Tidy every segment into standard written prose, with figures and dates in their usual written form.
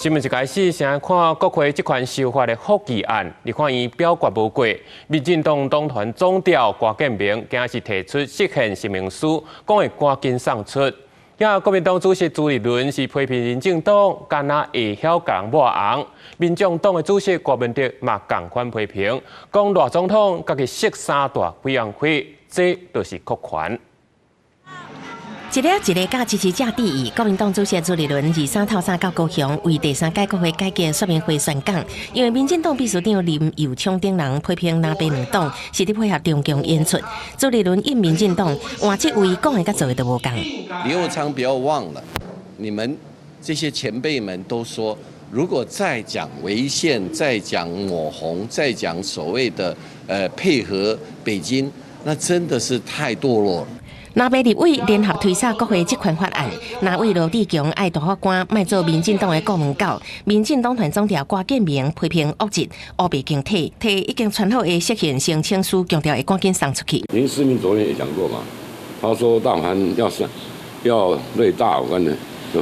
新聞一開始，先看國會職權修法的覆議案，立法院表決無過。民進黨黨團總召郭建明今仔日提出釋憲聲明書，講會趕緊送出。也國民黨主席朱立倫是批評民進黨敢若會曉共人抹紅，民眾黨的主席郭文德嘛仝款批評，講賴總統家己設三大委員會，這就是擴權。一个一个佮支持者致意，國民黨主席朱立倫二三透早到高雄為第三屆國會改革說明會宣講，因為民進黨秘書長林右昌等人批評藍白兩黨是佇配合中共演出，朱立倫應民進黨換這位講的佮做的都無仝。林右昌，不要忘了，你們這些前輩們都說，如果再講違憲、再講抹紅、再講所謂的配合北京，那真的是太墮落了。藍白立委聯合推捒國會職權法案，藍委羅智強愛大法官莫做民進黨的顧問狗，民進黨團總召郭建明批評惡質烏白共體，提已經傳好的釋憲申請書，強調會趕緊送出去。林世明昨天也講過嘛，他說但凡要是要對大法官的就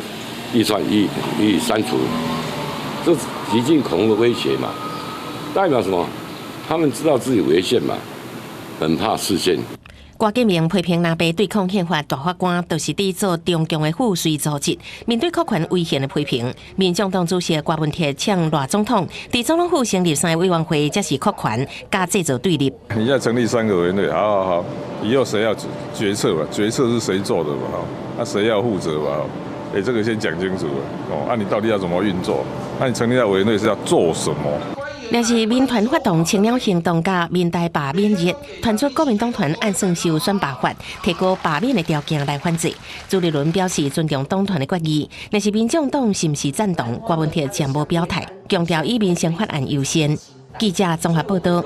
預算予以刪除，這極盡恐嚇的威脅嘛，代表什麼？他們知道自己違憲嘛，很怕釋憲。郭建明批評藍白對抗憲法大法官，就是佇做中共的附隨組織。面對擴權違憲的批評，民眾黨主席郭文鐵嗆賴總統，佇總統府成立三個委員會，才是擴權佮製造對立。你現在成立三個委員會，好好好，以後誰要決策嘛？決策是誰做的嘛？那誰要負責嘛？欸，這個先講清楚哦。啊，你到底要怎麼運作？那你成立的委員會是要做什麼？若是民團發動青鳥行動佮民代罷免日，傳出國民黨團按算修選罷法，提高罷免的條件來反制。朱立倫表示尊重黨團的決議，若是民眾黨是毋是贊同，郭文鐵暫無表態，強調以民生法案優先。記者綜合報道。